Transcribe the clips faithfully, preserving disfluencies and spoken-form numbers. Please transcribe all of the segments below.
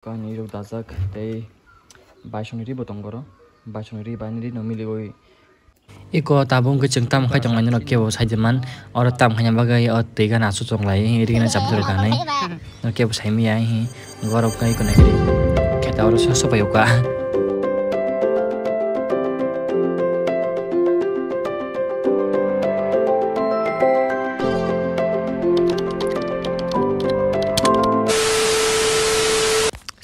Kani rok dajak tei baisongni ri bo tongo oro. Baisongni ri bai ni ri no miliwi. Iko tabuk hwnkhe chwng tamo khai tongmani no kebo sai di man. Oro tamo khaina bagwi o twi gana aswk chwng lai ri gana chapjor ganai. No kebo sai maya hi. Gorok kai ko nai khe ta oro so sopai uka.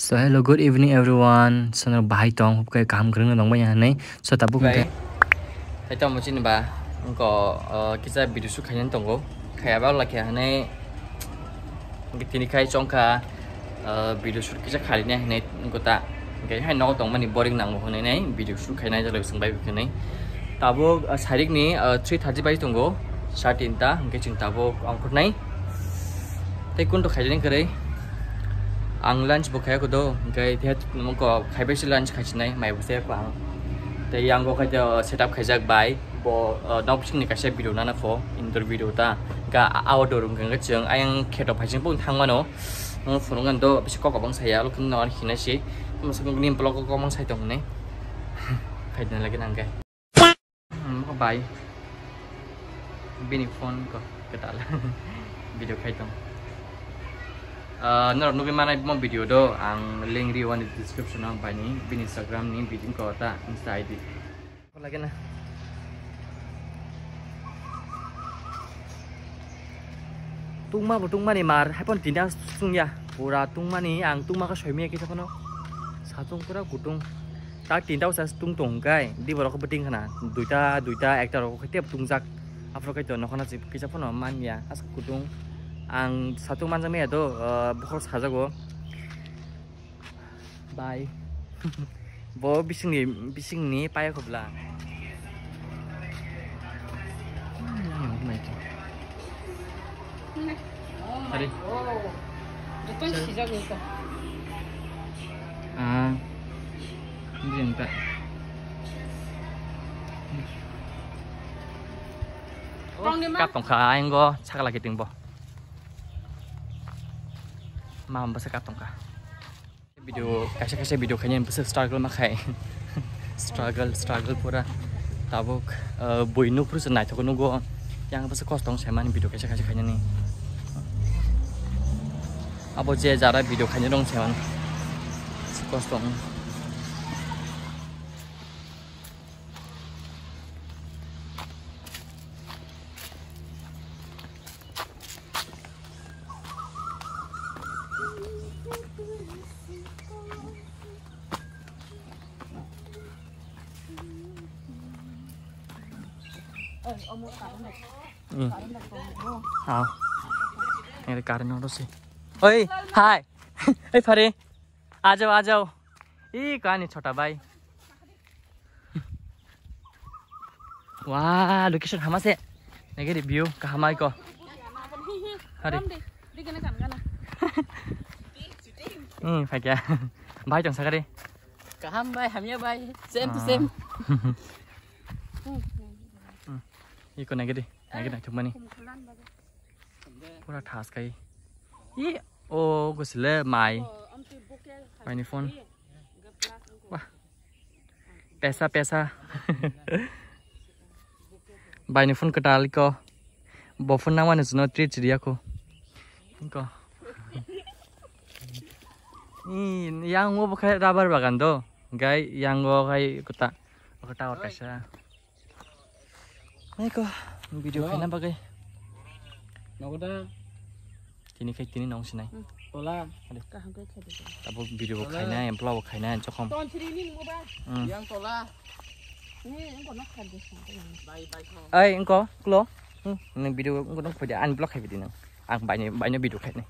So hello, good evening everyone. Sono bahai tong, hubkai kaham kwrwngno nongbai ya hinwi. So tabuk hwnkhe. Hai tamo chini ba, wngko, uh, kisa video shoot khaina tongo. Khaya ba lakhe hinwi, hwnkhe tini khai chongkha, uh, video shoot kisa khaina hinwi wngko ta. Hwnkhe hai nogo tongmani boring nango hinwi nai video shoot khaina jalai swngbai hinwi. Tabuk, uh, sarikni, uh, three thirty bai tongo, sa tinta, hwnkhe chwng tabuk ongkhornai. Tei kunto khaijani kwrwi. Ang lunch bo khaiya kudo, hwnkhe tei moko khaibai se lunch khaisinai, mai bo se ang. Tei yang bo khai setup khaijak bai, bo, uh, nok bisingni kaisa video nana pho, indoor video ta, ga outdoor wngkha chwng, ayang kheto phaising pung thangmano. Ang phunuknani do bisi kok kwbang saya, alo kheno hinai se. Tamo sakni vlog o kwbang sai tong hinai. Khaidina lagi nang khe. Hmm, bai. Bini phone ko kwtal. Video khai tong. Ah, norok nugwi manai mo video do ang link ri wani description o baini bini Instagram ni video ko ta Insta I D. Lagi na. Tungma bo tungmani mar, hai pon tinta sung ya. Pura tungmani ang tungma khe soimya kisa phano. Satung pura kutung. Tak tinta usa tung tong kai. Di borok khe beting khana. Duita, duita, ekta rok khe tep tungjak. Aphuru khe to nokhana kisa phano man ya. As kutung. Ang satung manjak maya do, eh, bokhorok sajago. Bai. Bo bisingni, bisingni paya khobla. Hari. Joto sijak ni to. Ah. Ini entah. Tong ni ma? Kap tongkha, ayang go, sakala kiting bo. Ma, basa kap tongkha. Video, kaisa kaisa video khainani bwswk struggle ma khai. Struggle, struggle pura. Tabuk, uh, bui nuk phuru se naithok nugo. Yang bwswk kosto wng sai mani video kaisa kaisa khainani. Abo je jara video khainani rong sai mani. Bwswk kosto wng. Hmm. Hao. Ini current orang sih. Oi, hai. Oi, Fari. आ जाओ, आ जाओ। ई कहानी छोटा भाई। Wah, location hama se. Nege di view kaham ai ko. Hari. Hmm, phai kya. Bhai tong sakari. Kaham bhai, hamya bhai. Same to same. Hmm. Iko nege di. Nege di thumani. Pura thas kai. I, o gusile mai. Mai ni phone. Wah. Pesa, pesa. Bai ni phone kwtal ko. Bo phone nangmani chwngno treat chiriya ko. Ko. I, yang o bo khai rubber bagan do. Gai yang o khai kota. Kota kota sa. Hai ko, video khaina bagwi. Nogoda. Tini khai tini nong sinai. Hmm. Tola. Ade. Kaham khe khe de. Abo video bo khaina, employ bo khaina, jokhom. Ton sri ni mo ba. Hmm. Yang tola. Ni engko nok kha de sa. Bai, bai, ko. Ai, engko, klo. Hmm, nang video engko nok khaide, ang vlog khai video nang. Ang bai ni, bai ni video khaine.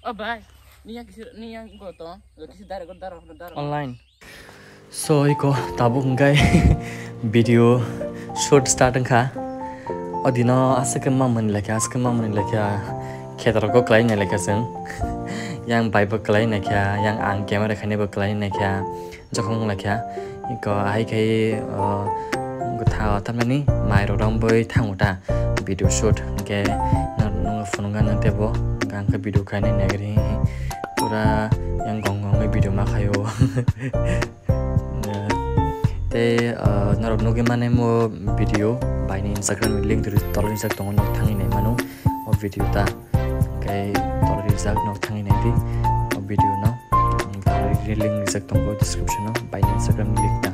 Oh, bai. Ni yang kisir, ni yang engko to. Kisir daro, daro, daro. Online. So, iko tabuk hwnkhe video shoot start wngkha. O dino aswk khe mamani lekha, aswk khe mamani lekha, khetorok khe kwlai nai lekha chwng. Yang bai bo kwlai nai kha, yang ang camera khainai bo kwlai nai kha, jokhong lai kha. Iko ahai khai, o, bwtha o tamnani mai rok rwmbwi thango ta video shoot. Hwnkhe nwng phunukna nang tebo, hwnkhe ang khe video khainai naigrwi. Pura yang gong gong khe video ma khaio. Tei, ah, norok nugwi mane mo video baini Instagram ni link duri tolo rijak tongo, nok thangwi nai mano o video ta. Hwnkhe tolo rijak, nok thangwi nai di o video no. Tolo link rijak tongo description o baini Instagram ni link ta.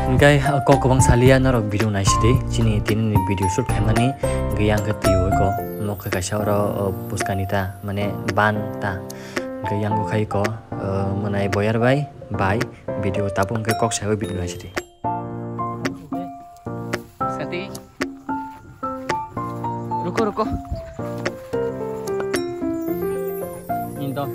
Hwnkhe, ah, kok kwbang saliya norok video naisidi, chini tini ni video shoot khaimani hwnkhe yang khe twi oi ko, nok khe kaisa oro, oh, bwskani ta, mane ban ta. Hwnkhe yang bo khai ko, oh, mwnai boyar bai, bai, video tabuk hwnkhe kok sai o video naisidi. Sati. Ruko, ruko. Indo.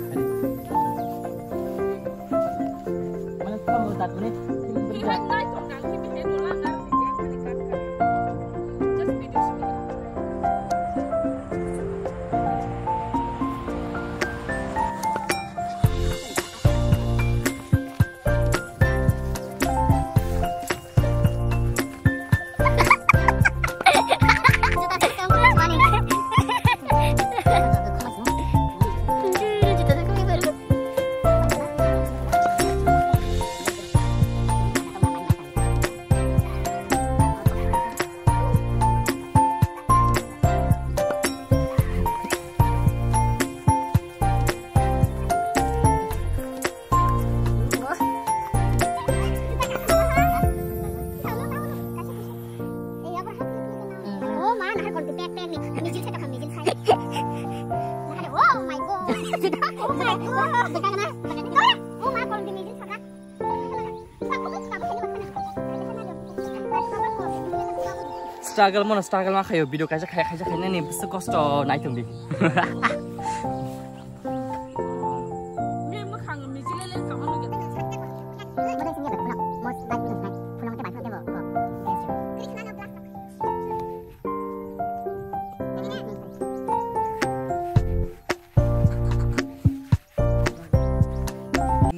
Struggle mono struggle ma khayo, video kaisa khai, kaisa khai nani bwswk kosto nai tong di.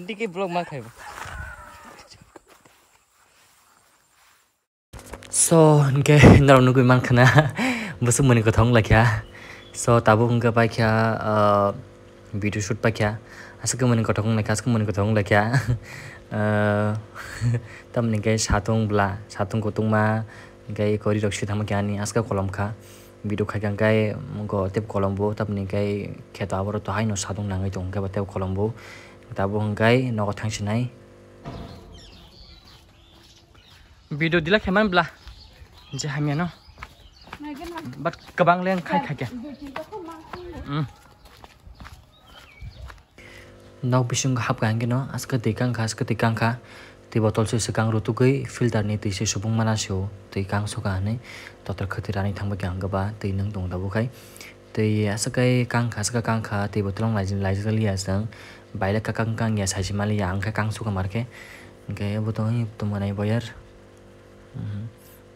Dike vlog ma khaibo. So, hwnkhe norok nugwi mankha na, bwswk mwnwi kwthang wnglaikha. So, tabuk hwnkhe paikha, ah, video shoot paikha. Aswk mwnwi kwthang wnglaikha, aswk mwnwi kwthang wnglaikha. Ah, tamoni hwnkhe satung bwla, satung kutungma, hwnkhe korirok swi thangma khe ani aswk kolom kha. Video khaikha hwnkhe go tei kolom bo, tamoni hwnkhe kheto aborok to haino satung nangwi tongo hwnkhe bo tei kolom bo. Tabuk hwnkhe nogo thangsinai. Video delete khaimani bla. Je hamya no. But kwbang le khai khai khe. Mm. Nok bisingo hapkha hwnkhe no, aswk twi kangkha, aswk twi kangkha. Twi botol se swkang rw tugwi filter ni twi se subung mana se o, twi kang sukha hwnwi. Totor khwtwi rani thangbai khe ang kwba twi nwng tongo tabuk khai. Twi aswk khai kangkha, aswk kangkha, twi botol wng laijak liya chwng. Baile kang kang ya saisi maliya, ang khe kang sukha mar khe. Hwnkhe bo tongwi tongmani boyar. Mhm.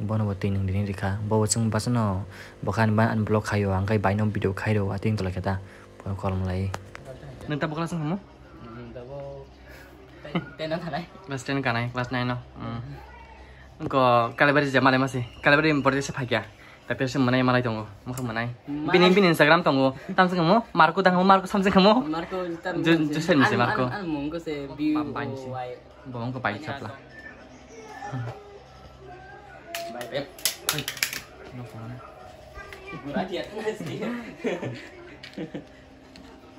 Bono bo twi nwng dini rikha. Bo bo chwng bachano bokha ni ban unblock khaio, ang khe baino video khairo, ating tolai khe ta. Bono kolom lai. Nwng ta bokla chwng khamu? Hmm, ta bo ten, ten no thanai. Class ten kanai, class nine no. Hmm. Ko Kalibari je malai masi. Kalibari bordi se phakya. Tapi se manai malai tongo. Mokha manai. Bini, bini Instagram tongo. Tam se khamu? Marco dang khamu, Marco sam se khamu? Marco tam Ju-, Joseph ni se Marco. An, an mung ko se B O Y. Bo wng khe bai chapla. Bai, bai.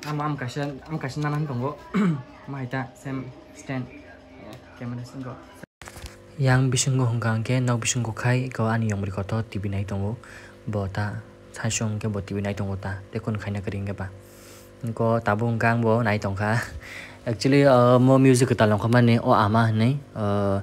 Amo am kaisa, am kaisa nanan tongo. Mahaita same stand. Camera stand ko. Yang bisingo hwnkha hwnkhe nok bisingo khai ko ani yongri kotor T V nai tongo. Bo ta saichung hwnkhe bo T V nai tongo ta. Tei kunu khaina kwrwi hwnkhe ba. Ko tabuk hwnkhe ang bo nai tongkha. Actually, uh, mo music kwtal nongkhormani o ama hinwi, uh,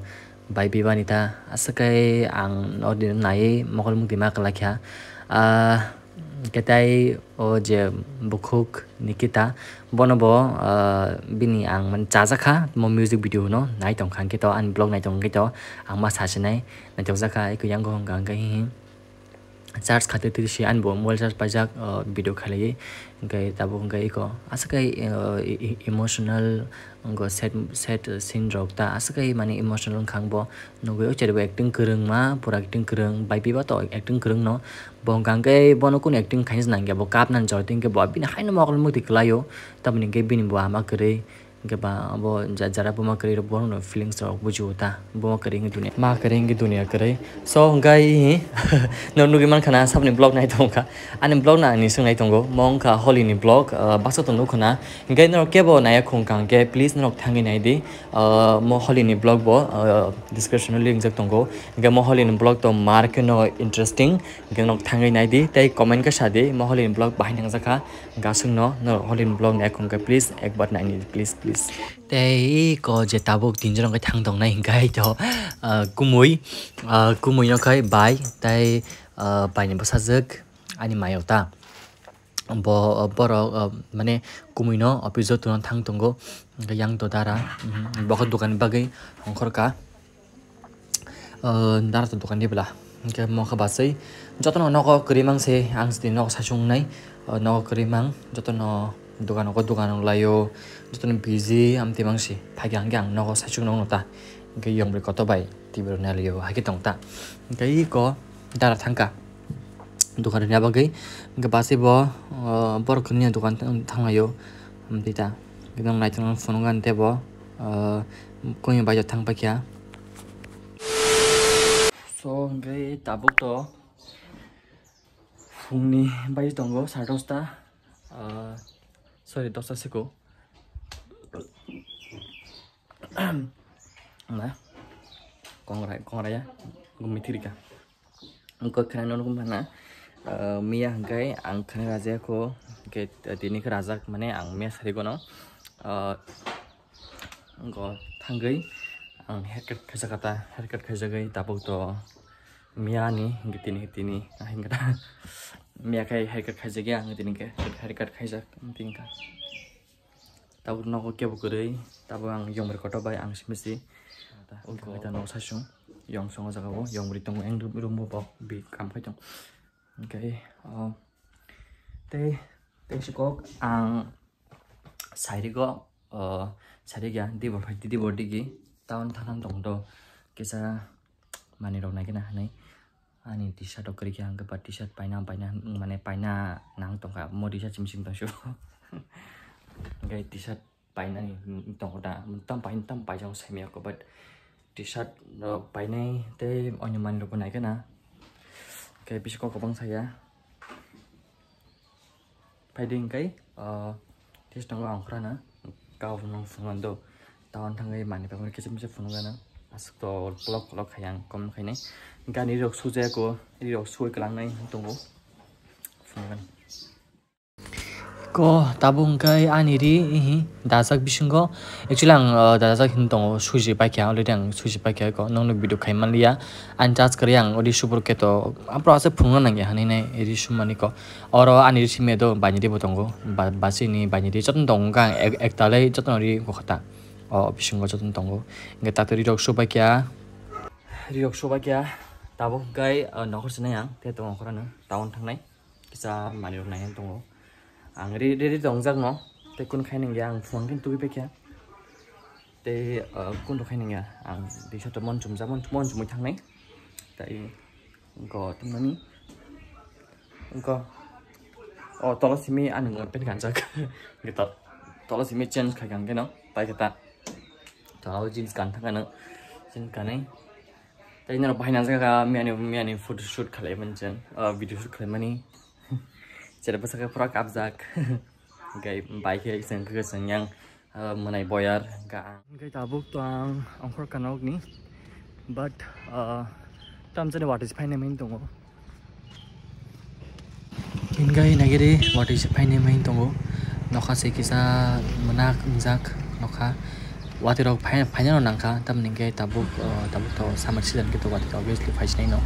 bai bibani ta. Aswk khe ang o din naiwi mokol mukti ma kwlaikha. Ah, hwnkhe tai o je bukhuk Nikita, bono bo, ah, bini ang mani chajakha mo music video no nai tongkha, hwnkhe to ani vlog nai tongkha, hwnkhe to ang ma sasinai nai tongjakha, eko yang go hwnkha hwnkhe hihi. charge khatir tiri si ani bo mobile charge paijak, o, video khailaiwi. Hwnkhe tabuk hwnkhe iko aswk khe, o, e-, e-, emotional, wngkha sad, sad scene rok ta aswk khe mani emotional wngkha ang bo. Nugwi o cherbo acting kwrwngma, pura acting kwrwng, bai biba to acting kwrwngno. Bo hwnkha hwnkhe bono kunu acting khaina nangya, bo kapnani jora tei hwnkhe bo bini haino mokol mukti kwlaio. Tamoni hwnkhe bini bo ama kwrwi. Hwnkhe ba abo ja-, jara buma kwrwi rok bono feelings rok bujio ta, buma kwrwi wngwi dunia, ma kwrwi wngwi dunia kwrwi. So hwnkhe no nugwi mankha na saboni vlog nai tongkha, ani vlog no ang ni swngnai tongo, mo wngkha Holi ni vlog, ah, baksa to nukho na. Hwnkhe norok kebo naiya khung kha hwnkhe please norok thangwi nai di, ah, mo Holi ni vlog bo, ah, description o link jak tongo. Hwnkhe mo Holi ni vlog to mar khe no interesting, hwnkhe norok thangwi nai di tei comment khe sa di, mo Holi ni vlog bahai nangjakha. Gaswk no, no Holi ni vlog nai khum khe please, ekbar nai ni, please, please. Tei iko je tabuk tin jon khe thang tong nai hwnkhe to, ah, kumui, ah, kumui no khai bai, tei, ah, bai ni bwsajwk ani mayo ta. Bo, borok, ah, mane kumui no office o tuna thang tongo, hwnkhe yang to dara, mhm, bo khe dukan ni bagwi ongkhor kha. O, dara to dokan ni bwla. Hwnkhe mo khe basui jotono nogo kwrwi mang se, ang sini nogo saichung nai. O, nogo kwrwi mang jotono dogan nogo dogan rok laio, jotono busy amtwi mang se. Phaikhe hwnkhe ang nogo saichung nokno ta. Hwnkhe yong bwrwi kotor bai T V rok nailio, hai khe tong ta. Hwnkhe iko dara thangkha dokan rwna bagwi. Hwnkhe basui bo, o, borok kwrwini dokan thang-, thanglaio. Amtwi ta. Hwnkhe nwng naithok phunukgo ani teibo, o, kuyung bai thang paikha. So, hwnkhe tabuk to phungni bai tongo, sare dosta, ah, sorry, dosta siko. Na, kongrai, kongraya, gumi thirika. Wngkha khna nukmana, ah, miya hwnkhe ang khna rajak kho, hwnkhe tini khe rajak mane ang miya sarigo no, ah, Wngkha thangwi ang haircut khaijak kha ta, haircut khaijagwi tabuk to miya ni hwnkhe tini, tini, hwnkhe ta miya khai haircut khaijak ya, hwnkhe tini khe haircut khaijak, wngkha tabuk nogo kebo kwrwi, tabuk ang yong bwrwi kotor bai ang simi si. Wngkha ta nogo saichung, yong songo jaga o, yong bwrwi tongo, ang room o bo bi kam khai tong. Hwnkhe, o, tei, tei si kok ang Sairigo, o, sairiga, dibor phai, dibor digi, town thangna tong do, kisa manwi rok naikhe na hinwi, ani T-shirt rok kwrwi khe ang khe ba T-shirt paina, paina, mane paina nang tongkha, mo T-shirt simi simi tongsu. Hwnkhe T-shirt painani tongkha da, tam paina, tam paijak saimaya kho, but T-shirt rok painai tei onyo manwi rok bo naikhe na, khe bisingo kwbang saya. Phaidi hwnkhe, ah, tei tongo ang khorana, kau phunuk phunukmani do, town thangwi manwi phaimani kisa misa phunukgana, aswk to vlog vlog khai ang kom khainai, gani rok sujaya kho, ri rok sui kwlangnai tongo, phunukgana. Ko tabuk hwnkhe ani ri, ihi, dajak bisingo, actually ang, ah, dajak hinwi tongo, suji paikha, already ang suji paikha, ko nokno video khai manliya, ang charge kwrwi ang ri subur khe to, aphuru aswk phunukna nangya hinwi nai ri sumani ko. Oro ani ri simi do baini ri bo tongo, ba-, basini baini ri jotono tongo wngkha ang ek-, ektalai jotono ri wngkha ta. O bisingo jotono tongo. Hwnkhe tato ri rok subaikya. Ri rok subaikya. Tabuk hwnkhe, o, nokhor sinai ang. Tei tongo nokhorano. Town thangnai. Kisa manwi rok naina tongo. Ang ri, ri, ri tongjak no. Tei kun khai nangya ang phone khe tugui paikha. Tei, o, kun rok khai nangya. Ang tisa to mon chumjak, mon, mon chumui thangnai. Tei Wngkha o tongmani. Wngkha o tola simi ani mobile pant kanjak. Wngkha to-, tola simi change khai kang keno paikha ta. Tola o jeans kan thangkha no jeans kanwi. Tei norok bahai nangjakha miyani, miyani photo shoot khlaimani chen, ah, video shoot khlaimani. Chera bwsakhe pura kapjak. Hwnkhe bai khe chwng khe chwng yang, ah, mwnai boyar hwnkha ang. Hwnkhe tabuk to ang ongkhor kanokni, but, ah, tamjani watwi se phainai mani tongo. Hwnkhe nagiri watwi se phainai mani tongo. Nokha se kisa mwnak wngjak nokha. Watwi rok phai-, phaina rok nangkha, tamoni hwnkhe tabuk, o, tabuk to summer season khe to watwi rok obviously phaisinai no.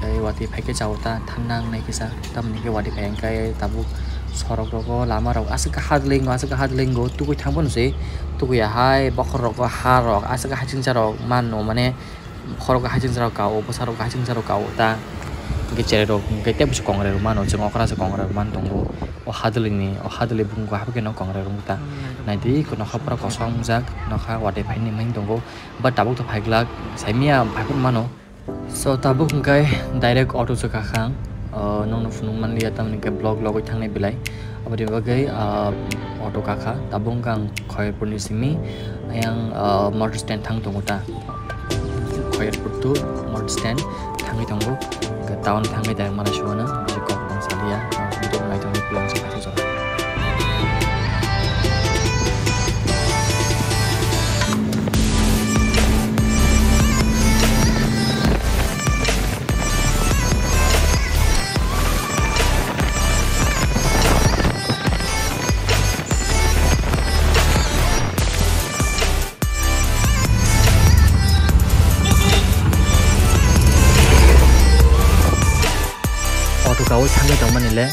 Hwnkhe watwi phaikhe chao ta thanda wngnai kisa, tamoni hwnkhe watwi phai hwnkhe tabuk sorok rogo lama rok aswk khe hadlingo, aswk khe hadlingo, tugui thang phano se, tugui ya hai bokhor rogo ha rok aswk khe hachingsa rok mano mane. Khorok hai jwngjal rok kao, bwsa rok hai jwngjal rok kao ta. Hwnkhe cherai rok hwnkhe tei busi kongrai rok mano, chwng okra se kongrai rok man tongo. O hadwlwini, o hadwlwi bumung bo haphai kheno kongrai rok ta. Naidi iko nokha pura kosong jak, nokha watwi phaini mani tongo. But tabuk to phaiglak, saimia phaiphuru mano. So tabuk hwnkhe direct auto se kakha. O nokno phunuk manliya, tamoni hwnkhe vlog logwi thangnai belai. Aboni bagwi, ah, auto kakha. Tabuk hwnkhe ang Khoyerpurni simi ayang, ah, motor stand thang tongo ta. Khoyerpur to motor stand thangwi tongo. Hwnkhe town thangwi direct mala suana, bisi kok bangsa liya, ah, video naitongwi plan se paithakjak. Auto kawi thangwi tongmani le,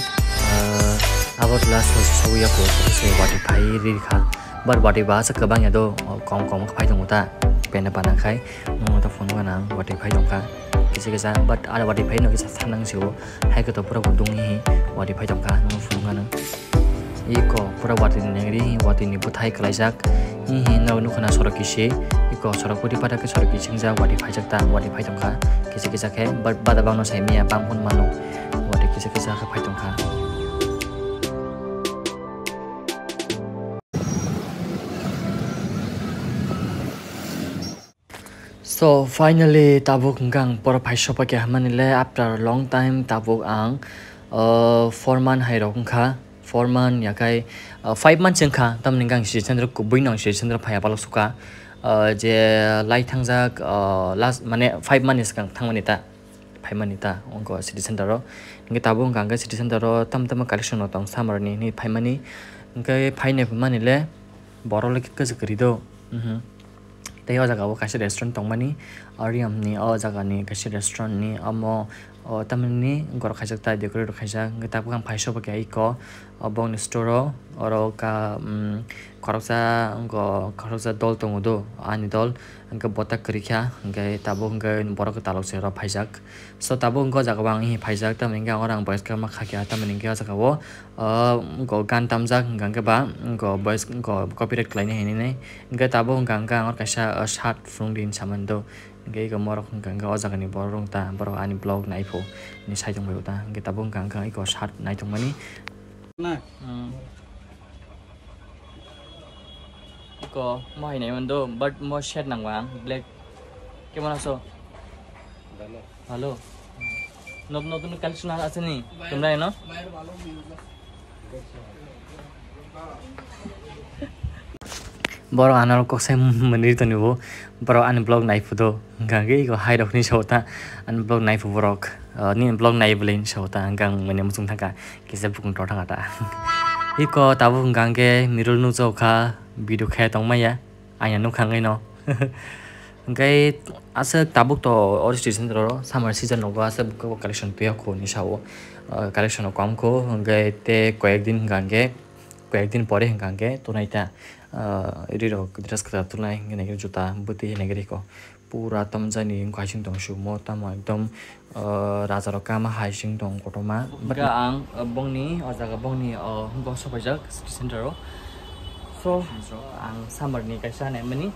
ah, abo tla so-, sowi ya ko, se watwi phai ri kha. But watwi ba sa kwbang ya do, kom kom kha phai tongo ta, pena pana khai, nung ta phone gana watwi phai tong kha. Kisa kisa, but ada watwi phai no kisa sanang sio, hai ko to pura bo dung hi, watwi phai tong kha, nung phone gana. Iko pura watwi ni nengri, watwi ni bwthai kwlaijak. Hihi no nukha na sorok kisi, iko sorok pudi pathak khe sorok kisi wngjak, watwi phaijak ta, watwi phai tongkha kisa kisa khe, but bada bangno sai miya bang phun mano, watwi kisa kisa khe phai tongkha. So, finally, tabuk hwnkha ang poro phai sopa khe hamani le, after long time tabuk ang, uh, four month hai rok wngkha, four month yakai, uh, five months wngkha, tamoni hwnkha ang city center kubui no ang city center phaiya palok suka, uh, je lai thangjak, uh, last, mane, five month ni swkang thangmani ta, phaimani ta, wngkha city center o, hwnkhe tabuk hwnkha ang city center o tam tamo collection no tong summer ni hinwi phaimani, hwnkhe phainai phaimani le, borok le khe kwchwk kwrwi do, mhm. Tei o jaga o kaisa restaurant tongmani, Arium ni o jaga ni kaisa restaurant ni omo, o tamni borok khaijak tai decorate rok khaijak, hwnkhe tabuk ang phai soba khe iko o bongni store o, oro ka, um, khoroksa wngkha, khoroksa dol tongo do, ani dol, hwnkhe bota kwrwi kha, hwnkhe tabuk hwnkhe borok talok se oro phaijak. So tabuk hwnkhe o jaga o ang phaijak, tamoni hwnkhe oro ang voice khe ma kha khe, tamoni hwnkhe o jaga o, o, wngkha gan tamjak, hwnkha hwnkhe ba, wngkha voice, wngkha copyright khlainai hinwi nai. Hwnkhe tabuk hwnkha hwnkhe ang oro kaisa, o, shirt phunuk di hinwi samani do. Hwnkhe eko morok hwnkha hwnkhe o jaga ni borok wng ta, borok ani vlog nai pho hinwi sai tong bai ta. Hwnkhe tabuk hwnkha hwnkhe eko shirt nai tongmani. Na. Hmm. Iko mo hai nai mando, but mo shirt nangwa ang, black. Kemana so? Hello. Not, not, not, kal suna asini. Tumra no? Borok ano kok sai mwnwi toni bo. Borok ani vlog nai phudo. Hwnkha hwnkhe iko hai rok ni sota. Ani vlog nai phu borok. Ah, ni vlog nai bwlai ni sota. Hwnkha ang mwnwi muchung thangkha. Kisa bukung tor thangkha ta. Iko tabuk hwnkha hwnkhe mirror nukjagkha. Video khe tongmaya. Aina nukha hwnkhe no. Hwnkhe aswk tabuk to oro station ro summer season rogo aswk collection tuya kho ni sao. Ah, collection rok kom kho hwnkhe tei koyek din hwnkha hwnkhe, koyek din pore hwnkha hwnkhe tunai ta. Ah, ri rok dress kwtal tunai hwnkhe nai juta bwtwi hwnkhe riko pura tamjani wngkha sing tong sumo tamo ekdom. O, raja rok kama hai sing tong kotorma. Hwnkhe ang, o, bongni, o jaga bongni, o, bongso paijak city center o. So, ang summer ni kaisa naimani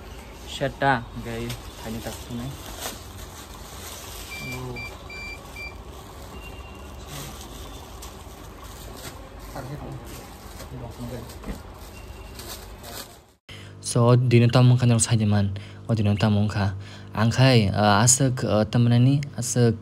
shirt ta, hwnkhe phaini tak sunai. O. So, dino tamo wngkha norok sai di man, o dino tamo wngkha. Ang khai, ah, aswk, ah, tamani aswk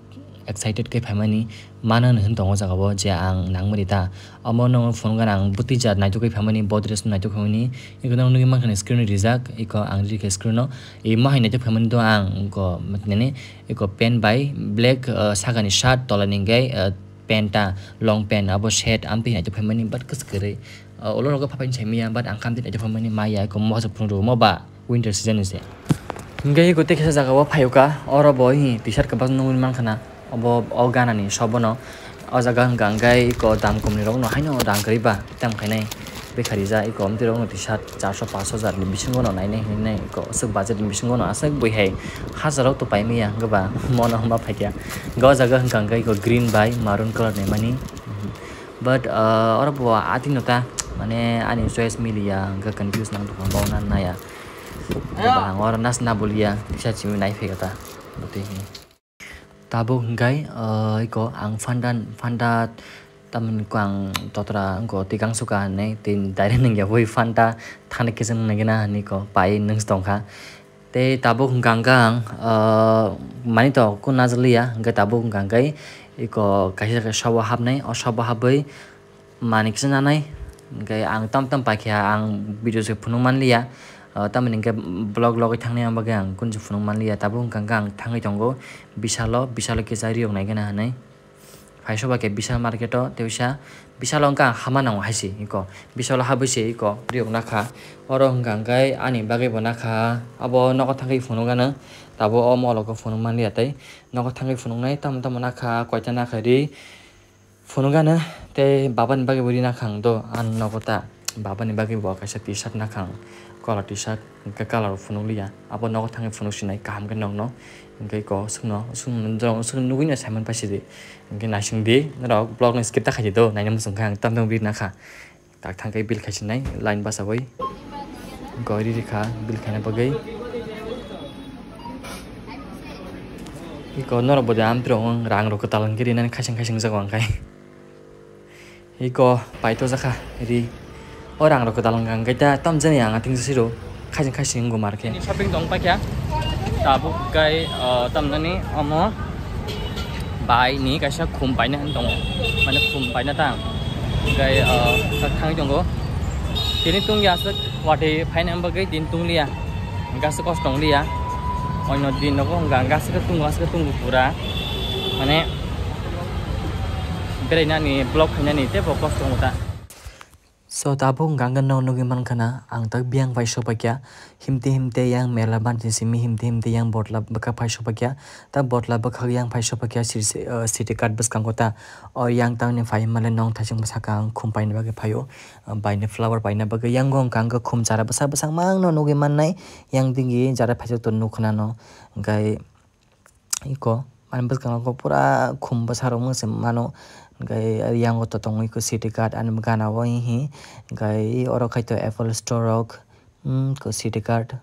excited khe phaimani, mano hinwi tongo o jaga o je ang nangmani ta. Omo no phone gana ang bwtwi jat naithok khe phaimani, bo dress no naithok phaimani. Eko no nugwi mankha ni screen o rijak, eko ang rikha screen o. Imo hai naithok phaimani do ang, eko, nini, eko pant bai black, ah, sakani shirt, tolani hwnkhe, ah, pant ta, long pant, abo shirt, amtwi naithok phaimani, but kwchwk kwrwi. O, ulo rogo phapaini sai maya, but ang khamti naithok phaimani maya, eko moso phunuk rwmo ba winter season ni se. Hwnkhe eko tei kaisa jaga o phaiyoka, oro bo hi t-shirt kwbangma nugwi mankha na, obo o gana ni shop bono. O jaga hwnkha hwnkhe eko dam kom ni rok no haino rang kwrwi ba tam khainai. Kharijak iko omtwi rok no tisa charso paanch hajar ni bisingo no nainai hinwi nai iko aswk budget ni bisingo no aswk bui hai hajar rok to paimaya hwnkhe ba mono hwnba phaikha. Hwnkhe o jaga hwnkha hwnkhe iko green bai maroon colour naimani. But, ah, oro bo atwi no ta mane ani choice miliya hwnkhe confuse nang tongkha bo na naya. Hwnkhe ba ang oro nas na buliya tisa chimi nai phaikha ta. Bwtwi hinwi. Tabuk hwnkhe, ah, iko ang phanda, phanda tamni ko ang totra wngko tikang suka hinwi tei direct nungya ui phanda thani kisa nungya na hinwi ko pai nung tongkha. Tei tabuk hwnkha hwnkhe ang, ah, mani to kun najaliya hwnkhe tabuk hwnkha hwnkhe iko kaisa kaisa shop o hapnai, o shop o hapwi manwi kisa nanai. Hwnkhe ang tam tam paikha ang video se phunuk manliya. Ah, tamoni hwnkhe vlog logwi thangnai ang bagwi ang kunse phunuk manliya. Tabuk hwnkha hwnkhe ang thangwi tongo Bisalo, Bisalo kisa riyok naikhe na hinwi. Phai soba khe Bisal market o, tei uisa Bisalo hwnkha ang hama nango haise iko. Bisalo habwi se iko riyok nakha. Oro hwnkha hwnkhe ani bagwi bo nakha. Abo nogo thangwi phunuk gana. Tabuk o molo khe phunuk manliya tei. Nogo thangwi phunuknai tamo tamo nakha, koita nakha ri. Phunukgano tei babani bagwi bo rina khang do, ang nogo ta. Babani bagwi bo kaisa T-shirt nakhang, color T-shirt, hwnkhe color phunukliya. Abo nogo thangwi phunuk sinai kaham khe nokno. Hwnkhe iko swkno, swkno, swkno nugwino saiman paisidi. Hwnkhe naisingdi, norok vlogno skip ta khaidi do, naina muchungkha ang tamni bagwi rina kha. Tak thangkhe bill khaisinai, line bachawi. Gori rikha bill khaina bagwi. Iko norok bo de amtwrwng rang rok kwtal hwnkhe rinani khaising khaising jago ang khai. Iko paito jakha ri. O rang rok kwtal hwnkha hwnkhe ta tamjani ang ating siro khaising khaising wngwi markhe. Shopping tong paikha. Tabuk kai, ah, tamjani omo. Bai ni kaisa khum paina hinwi tongo, mane khum paina ta ang. Hwnkhe, ah, thangwi tongo. Tini tungya aswk watwi phaina bagwi tini tungliya. Hwnkhe aswk kosto tongliya. Oino din nogo hwnkha hwnkhe aswk khe tungo, aswk khe tungo pura. Mane berainani, vlog khainani teibo kosto tongo ta. So, tabuk hwnkha hwnkhe nok nugwi mankha na, ang tak biyang pai sopakya, himte himte yang mela banti simi, himte himte yang botla bwkha pai sopakya, ta botla bwkhak yang pai sopakya, siri se, ah, city card bwskango ta, o yang tangni pai male nong thaising bwsaka ang khum paini bagwi phaio, ah, baini flower paina bagwi, yango hwnkha hwnkhe khum chara bwsa bwsakma ang no nugwi mannai, yang digi jara phaijak tongo nukha nano, hwnkhe. Iko, ani bwskango pura khum bwsa rok mano se mano. Hwnkhe yango to tongo iko city card ani gana o hihi. Hwnkhe oro khai to apple store rok, hmm, iko city card.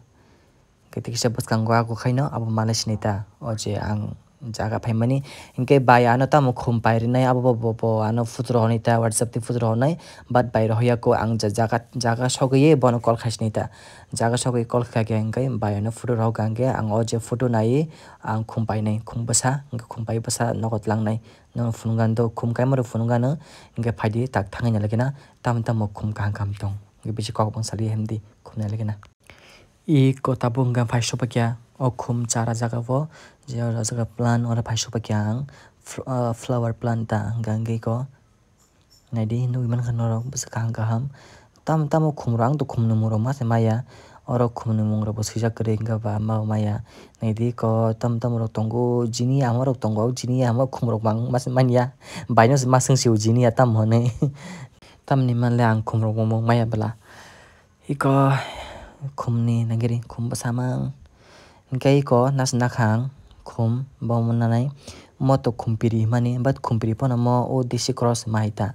Hwnkhe kisa bwskango ako khaino abo manai sinai ta. O je ang jaga phaimani. Hwnkhe bai ano tamo khum pairinai abo bo, bo, bo ano photo rok honai ta WhatsApp tei photo rok honai. But bai rohoya ko ang ja-, jaga, jaga sogwi bono call khaisinai ta. Jaga sogwi call khaikhe hwnkhe bai ano photo rok hwnkhe ang o je photo naiwi ang khum painai, khum bwsa, hwnkhe khum pai bwsa nogo tlangnai, nono phunukgani do, khum kaima rok phunukgano, hwnkhe phaidi tak thangwi nailai kheno, tamo tamo khum kaham kaham tong, hwnkhe bisi kok bangsa liya himdi khum nailai kheno. Iko tabuk hwnkhe phai sopakya, o khum chara jaga o, je o jaga plant, oro phai sopakya ang, fl-, ah, flower plant ta, hwnkhe hwnkhe iko. Naidi, nugwi mankha norok bwswk kaham kaham. Tamo tamo khumrok, ang to khumni mungrok ma se maya. Oro khumni mungrokbo swijak kwrwi, wngkha ba ma bo maya. Naidi ko tamo tamo rok tongo, jini ama rok tongo, jini ama khumrok bang ma se manya. Baino se ma swngsio jini ya tamo hinwi. Tamni manle ang khumrok bo maya bwla. Iko khumni nagiri khum bwsamang. Hwnkhe iko nas nakhang khum bo mwnanai. Mo to khumpiri himani, but khumpiri phano mo o desi cross ma hai ta.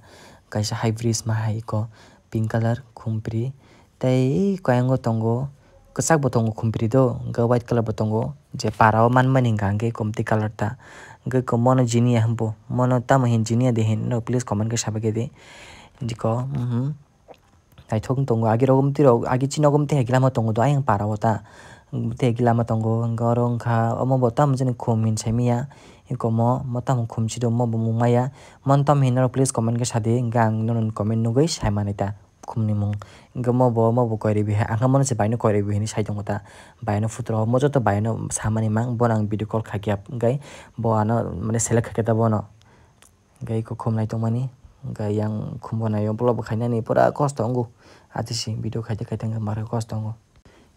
Kaisa hybrid ma hai iko pink colour khumpiri. Tei iko ayang o tongo, kwchak bo tongo khumpiri do, hwnkhe white colour bo tongo. Je para o manmani hwnkha hwnkhe iko mwtwi colour ta. Hwnkhe iko mono jini ya hwnbo, mono tamo hin jini ya de hin, no please comment khe sabai khe di. Jiko, mhm. Naithok wng tongo, agirok mwtwi rok, agi chini nogo mwtwi hai gila ma tongo do, ayang para o ta. Mwtwi hai gila ma tongo, hwnkhe oro wngkha, omo bo tamo chini khum hin sai manya. Iko mo, mo tamo khum si do, mo bo mung maya. Mo tamo hin norok please comment khe sa di, hwnkhe ang nono comment nugwi sai manai ta. Khum ni mung. Hwnkhe mo bo, mo bo koi ribi hai, ang khe mono se bai no koi ribi hinwi sai tongo ta. Bai no photo rok, mo joto bai no sa mani mang, bono ang video call khai khe, hwnkhe bo ano mane select khai khe ta bono. Hwnkhe iko khum nai tongmani, hwnkhe yang khum bo nai o, vlog bo khainani pura kosto wngo. Atisi video khaite khaite hwnkhe mar khe kosto wngo.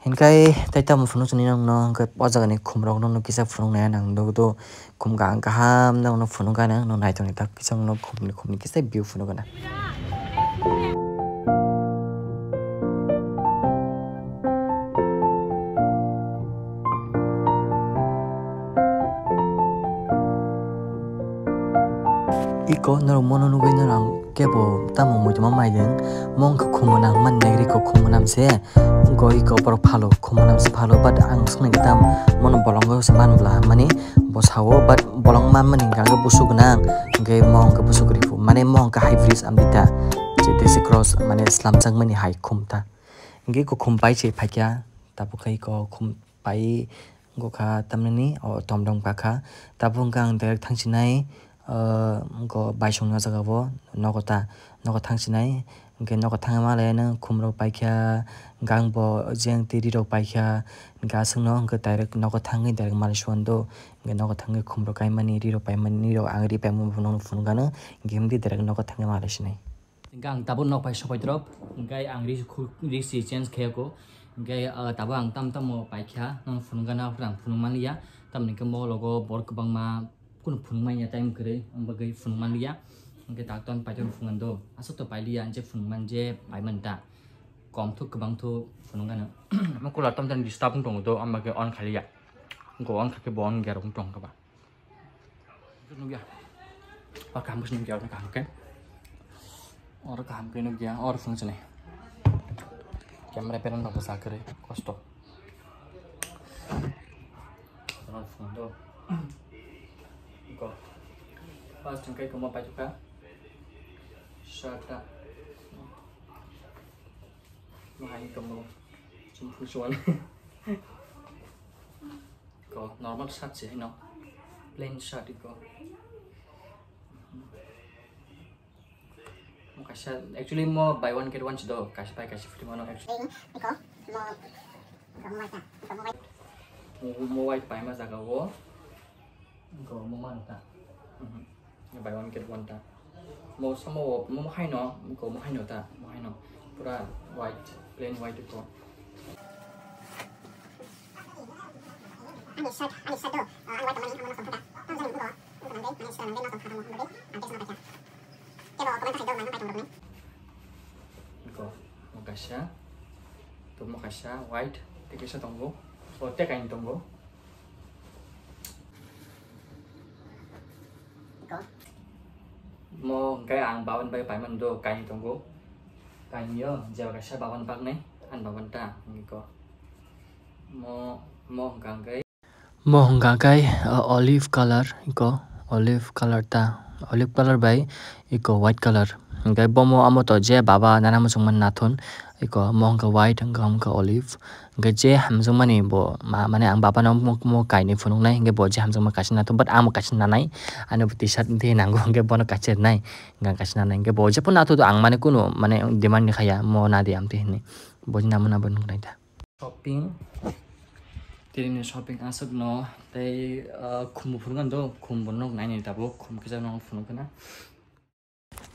Hwnkhe tei tamo phunuk chini nokno, hwnkhe o jagani khum rokno kisa phunuk nai ang nukgo. Khum kaham kaham nokno phunuk gana, nokno nai tongni tak kisa nokno khumni khumni kisa view phunuk gana. Ko norok mono nugwi norok kebo tamo muituma maideng, mong khe khumuna man nagri ko khumunam se, goi ko borok phalo khumunam se phalo, but ang swknai tam mono bolongo se man bla mani bo sao, but bolong man mani hwnkha khe busuk gwnang, hwnkhe mong khe busuk rifu, mane mong khe high bridge amdita, je desi cross mane slamjak mani hai khum ta, hwnkhe ko khum pai se phaikya, tabuk khe ko khum pai gokha tamnani o tomdong pakha, tabuk hwnkhe ang direct thangsinai. Go baisongni o jaga o nogo ta, nogo thangsinai, hwnkhe nogo thangma le nang khumrok paikha, gang bo jeng twi rirok paikha, hwnkhe aswkno hwnkhe direct nogo thangwi direct malai suan do, hwnkhe nogo thangwi khumrok kaimani, rirok paimani, rirok ang ri paimani phunukgano, hwnkhe himdi direct nogo thangwi malai sinai. Hwnkhe ang tabuk nok bai sopai drop, hwnkhe ang ri khu-, ri si change khaiya ko, hwnkhe tabuk ang tam tamo paikha, nono phunukgana, ang phunuk manliya, tamni hwnkhe mologo borok kwbangma. Kunu phunuk manya time kwrwi, ang bagwi phunuk manliya. Hwnkhe tak ton paithago phungan do. Aswk to pailiya, ang je phunuk man je paiman ta. Kom thuk kwbang thuk phunuk gana. Mo cooler tom jani disturb wng tongo do, ang bagwi on khaliya. Go on khakhe bo on gerok wng tong kha ba. Nugya. Ba kaham khe nugya, kaham khe. Oro kaham khe nugya, oro phunuk chini. Camera peran rok bwsa kwrwi, kosto. Oro phunuk do. Go. First hwnkhe komo paithakha. Shirt ta. Mahai komo. Chumphung suan. Go. Normal shirt se hino. Plain shirt go. Mo kaisa, actually mo buy one get one se do, kaisa pai kaisa free mano actually. Iko, mo, iko mo white ta, iko mo white. Mo, mo white paima jaga o, iko mo mano ta. Mhm. Buy one get one ta. Mo samo o, mo haino, iko mo haino ta, mo haino. Pura white, plain white iko. Ani shirt, ani shirt do, ah, ani white mani, ang mano tongkha ta. Tamo jani iko, iko nang dei, mani shirt nang dei, no tongkha ta mo, ang dei, ang dress no paikha. Kebo comment khai do, nang pai tong rwgwi. Iko, mo kaisa, to mo kaisa white, tei kaisa tongo. O, tei kaini tongo. Iko. Mo hwnkhe ang baban bai paimani do, kaini tongo. Kaini o, jeba kaisa baban baknai, ani baban ta, iko. Mo, mo hwnkha hwnkhe. Mo hwnkha khe, uh, olive color, iko olive color ta, olive color bai iko white color. Hwnkhe bomo amo to je baba nana muchungma nathun, iko mo hwnkha white, hwnkha hwnkha olive. Hwnkhe je hamjakmani bo ma-, mane ang baba no mo, mo kainwi phunuknai, hwnkhe bo je hamjakma kaisa nathun, but amo kaisa nanai, ani bo T-shirt de nango, hwnkhe bono kaisa rwnai, hwnkhe kaisa nanai, hwnkhe bo jephuru nathun ang mane kunu mane demand ni khaya, mo nadi amtwi hinwi, bo je namo nabo nuknai ta. Shopping. Tini shopping aswk no tei, ah, khum bo phunukgani do, khum bo nuk naini tabuk, khum kisa no phunukgana.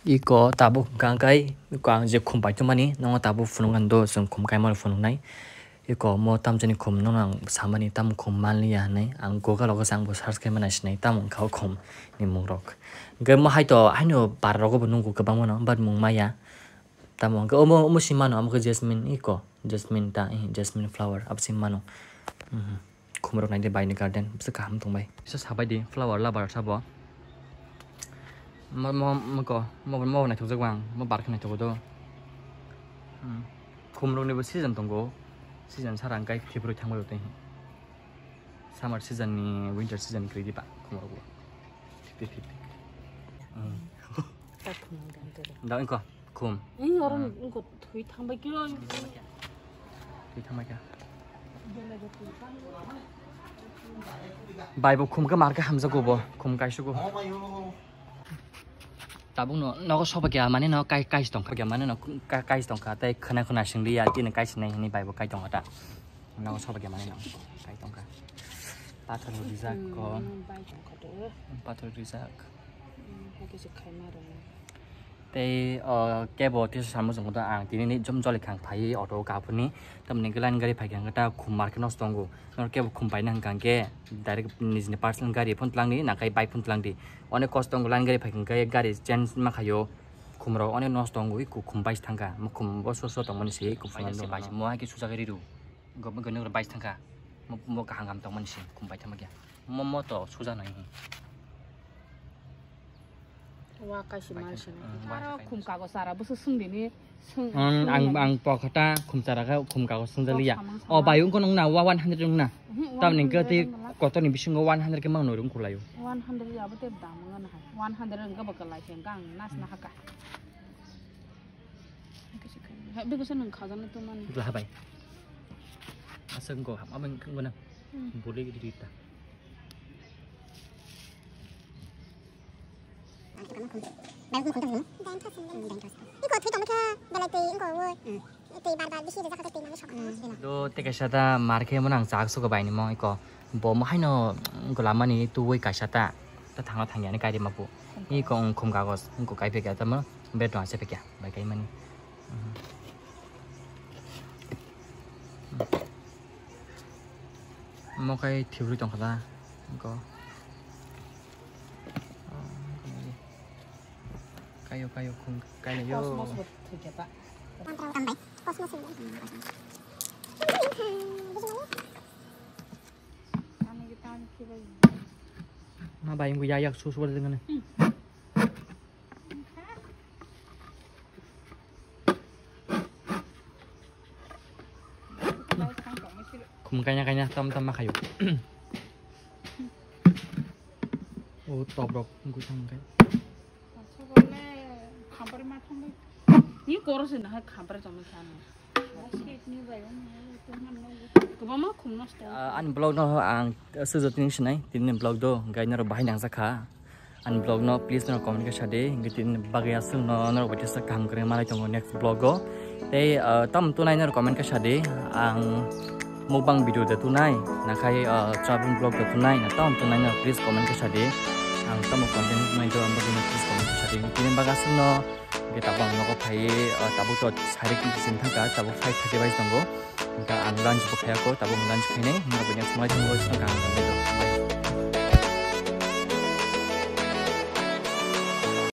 Iko tabuk hwnkha khe, iko ang je khum paithammani, nono tabuk phunukgani do, chwng khum kaimano phunuknai. Iko mo tamjani khum nono ang samani, tamo khum manliya hinwi, ang Google o khe ang bo search khaimani sinai, tamo wngkha o khum ni mungrok. Hwnkhe mo hai to, haino par rogo bo nukgo kwbangma no, but mung maya. Tamo hwnkhe omo, omo simi mano, omo khe jasmine iko, jasmine ta, eh, jasmine flower, abo simi mano. Mhm. Khumrok naidi bai ni garden, bwswk kaham tongbai. Kisa sabai di, flower lover sabo. Mo, mo, mo ko, mo, mo naithokjak bang, mo bar khe naithogo do. Hmm. Khumrok ni bo season tongo, season sara hwnkhe khiphirwi thangbai tei. Summer season ni, winter season kwrwi di ba, khumrok bo. Thik, thik, thik. Hmm. Da wngkha khum. Ih, oro wngkha thwi thangbai khe. Thwi thangbai khe. Bai bo khum khe mar khe hamjago bo, khum kaisugo. Tabuk no nogo soba kya mane no kai, kai tongkha kya mane no kai, kai tongkha tei khna khna singli ya tini kai sinai hini bai bo kai tongkha ta. Nogo soba kya mane no kai tongkha. Pathor rijak ko. Pathor rijak. Tei, o, kebo tisa samo chwng khe ang tini ni jom joli khang phai auto o kaphurni. Tamni hwnkhe line gari phai kha hwnkhe ta khum market no tongo. Nor kebo khum paina hwnkha hwnkhe direct nijini personal gari phone twlang di, nakai bike phone twlang di. Onek kosto tongo line gari phai kha hwnkhe gari change ma khaio. Khum rok onek nosto tongo, iko khum bai thangkha. Mo khum bo so so tongmani se, iko phone bai mo hai khe suja gari ru. Go, go, go, bai thangkha. Mo, mo kaham kaham tongmani se, khum bai thangma khe. Mo, mo to suja nai. Wa kaisa mal sini. Aro khum kago sara bwswk swng dini. Ang, ang, ang pokhata khumchara khe khum kago swngjaliya. O bai, wngkha nung na, wa one hundred wng na. Tamni hwnkhe tei kotorni bisingo one hundred khe mang nwi rung khulaio. One hundred ya bo tei dam wngna hai. One hundred wngkha bo kwlai se wngkha ang nas na haka. Hai bego se nung khajana to mani. Bla bai. Aswk go hama beng khangbo na. Boli di di ta. Iko twi tongma khe belai twi iko wo. Twi bar bar bisi rwjak khe twi mani sok. Do tei kaisa ta mar khe mano ang chak sugo bai ni mo iko. Bo mo haino golamani tuwi kaisa ta. Ta thangna thangya ni kairi mapu. Iko ong khum kagos iko kai pekya ta mo. Betong ase pekya bai kai mani. Mo kai thibri tong khala. Iko. Kayo, kayo, khung, kayo. Cosmos bo thwikhe ta. Tambai, cosmos bo. Ma bai, wngkha yak su su bar dengane. Khum kanya kanya tam tam ma khayo. O top rok wngkha thang khe. Ni koro se nahai khampar tongma kha ano. Kwbangma khum nosto. Ah, ani vlog no ang sujotini sinai tini vlog do gai norok bahai nangjakha. Ani vlog no please norok comment khe sadi, hingke tini bagwi aswk no norok bai tesa kaham kwrwi malai tongo next vlog o. Tei, ah, tam tunai norok comment khe sadi, ang mukbang video de tunai, nakhai, ah, traveling vlog de tunai, na tam tunai norok please comment khe sadi. Ang tamo content nai do, ang bagwi no please comment khe sadi. Tini bagwi aswk no, hingke tabuk ang nogo phaiwi, ah, tabuk to sari kisi wng thangkha, tabuk five thirty bai tongo. Hingke ang lunch bo khaya kho, tabuk ang lunch khainai, norok bai next malai tongo, sino kaham tongwi do. Bye.